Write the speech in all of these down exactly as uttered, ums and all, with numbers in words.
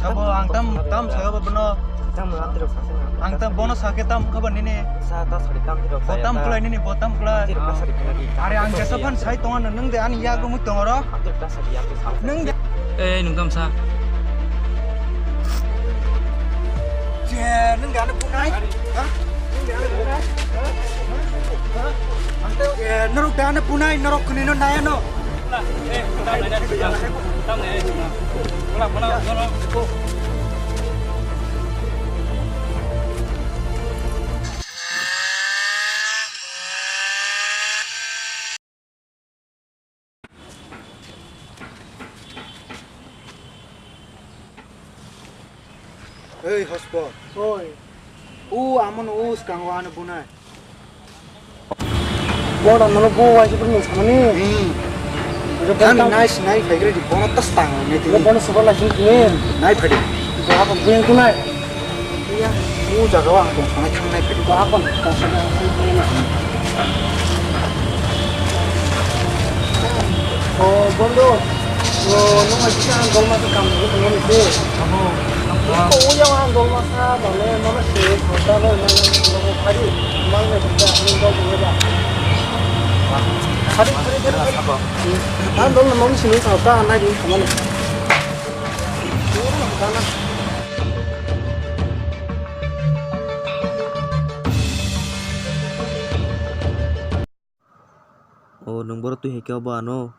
Sabo ang tam, tam saga ba bono. Ang tam bono sake tam khaba nini. Bo tam kulai nini, bo tam kulai. Are ang jesa phan sai tongo, nung de ani yago mui tongoro. Nung de. Eh, nung tam sa. Je, nung de ani bunai. Ha? Nung de ani bunai. Ha? Ha? Ang te, eh, norok de ani bunai, norok kuni no naya no. Ei, hospo. Oi. U, amon u, skango ano bunai. Boda nono bo waisa pun mung samani. Hmm. Ani nai sinai phaikre di, bono tas tang ni tini. Bono super license ni. Nai phadi. Jaga ko buyang tunai. Iya, u jaga o ang tong sanai thang nai phadi. Jaga ko tong sanai. O, bondo. O, nung aji ang golma ko kam ko tong ni se. Abo. Ko u yang ang golma sa, bale, mana se, kota lo, mana, mana, hari, mana, bisa, nung dol dol ba. Hari, hari, hari, hari. Ang dol na, mana sini sa, ka, na, di, mana. O, nwng boro twi hai khe obo ano?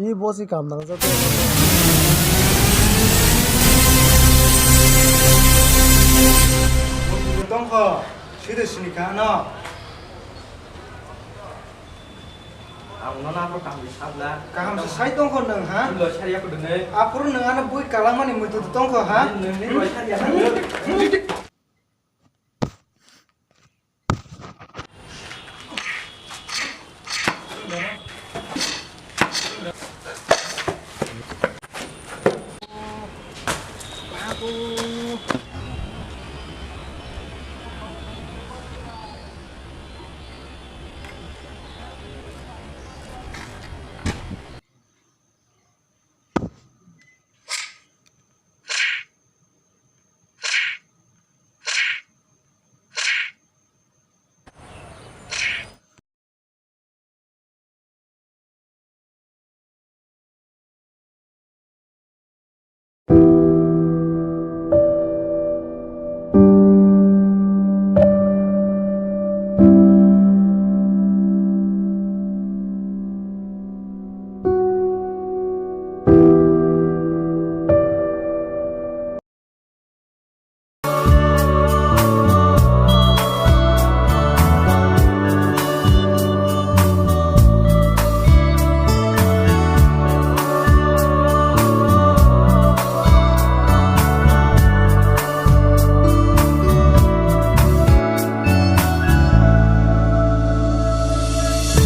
I bo si kam nang jagwi. Tongkho, side sini kha ano. Ang nono aphuru kaham se sabla. Kaham se sai tongkho nwng, ha? Lo sariya kudu nei. Aphuru nwng ano bui kalamani muitu tongkho, ha? Nwng ni lo sariya kudu.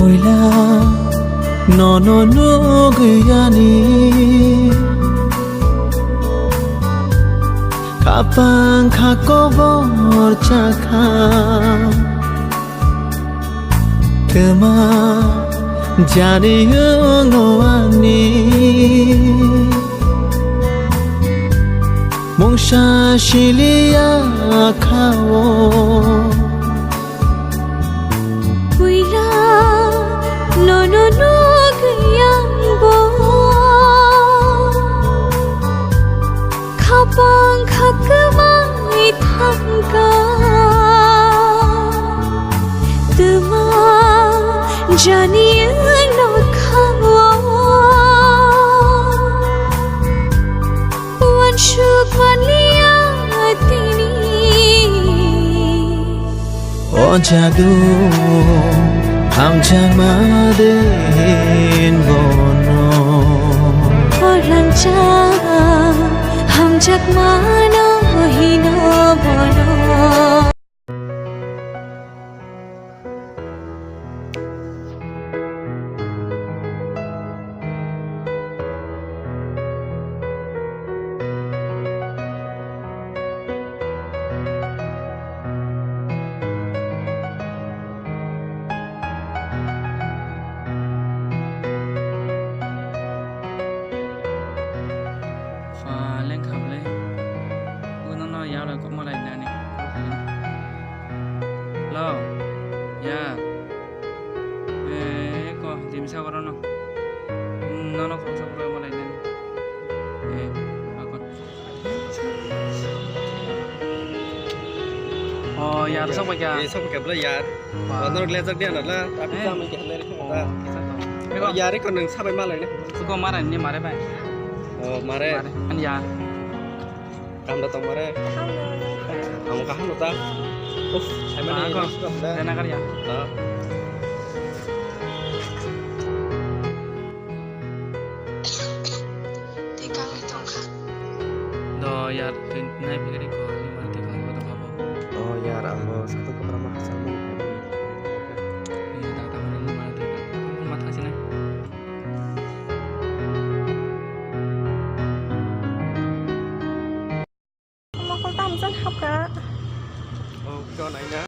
Puila nono nugwi ani khapang kha kobor chakha. Twma jani wngo ani mungsa siliya kha o. Puila nono nugwi ang bo khapang kha kwmai thangkha. Twma jani wngno kha o uansuk manliya tini. O jadu hamjakma de hin bono. O rangchak hamjakmano hino bono. Nono kok sok roi malai nani. Eh, akon. Oh, yar sok bai kha. Eh, sok bai kha bla yar. Wow. Nono glejak dia na la, tapi Eh. Sama khe hanai rikha Oh, ta. Kisa to. Bego. Yar ko nang sabai malai ne. Suko mara ni mare bai. Oh, mare. Mare. An yar. Kaham da tong mare? Kaham da. Ang kaham da ta? Uff, saimani Kaham. Nang stop da. Dena kar ya. Ha. Twi kangwi tongkha. Do yar, twi nai phikri ko, ni mare twi kangwi tongkha bo. Oh yar, ang bo satung kwbangma hachal mani. Iya, tak tak mani mare twi kangwi. Ma thang sinai. Mokol tamjak hapkha. Oh, kisa naina.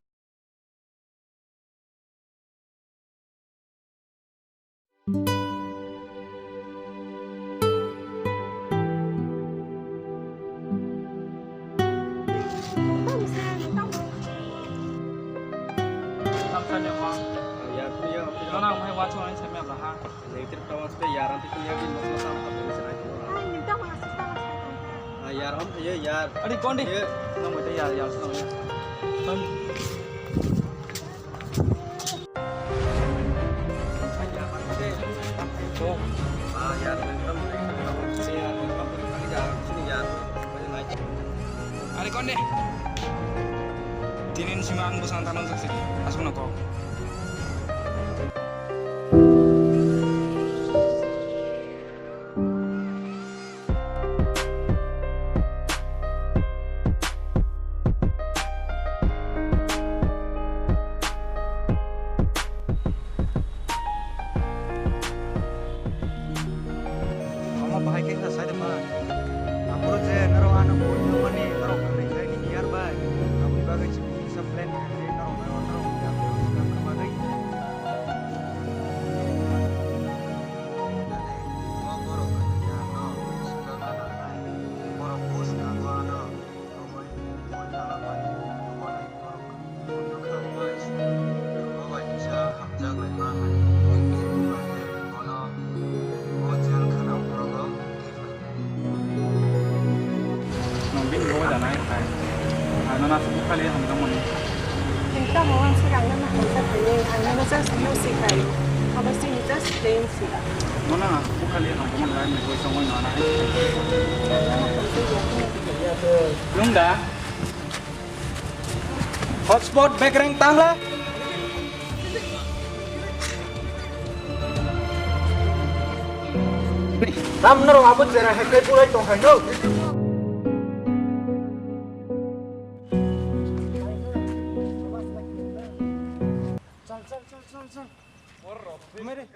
Tamsa ni ma. Ya, ya, ya. Nana ang mai wacho ani samya bla ha. Negative tong aspe yar, ang twi kunya di mosla sam kap ni sanai tong. Ai, ni tamo asista aspe tong. Ah, yar, om thayo yar. Ari kondi. Ye. Nang bai yar, yar, nang bai. Kon? Ah, yar, nang bai. Yar, nang bai. Yar, sini yar. Ari kondi. Tinin sima ang busang tanong saksi. Asuk na kok. Omo bahai khe wngkha sai de ma. Aphuru je norok ano koi nokmani norok kwrwi khlai ni hiyar bai. Aboni bagwi se kisa plan khlai norok norok norok bagwi. O borok kwrwi ya no sujak na nangnai. Borok bus kango ano. Nang bini bo janai hai. Ano na suku kali ham tong mani. Nang tamo ang sirang na hamsa kani, ang na just music hai. Abo sini just dance. Mona, bukhali ang pun lain ni koi songoi nana. Lungda. Hotspot bekreng tangla. Tam norok abo jera hekai pulai tongkha no. Chal, chal, chal, chal, chal. Mere.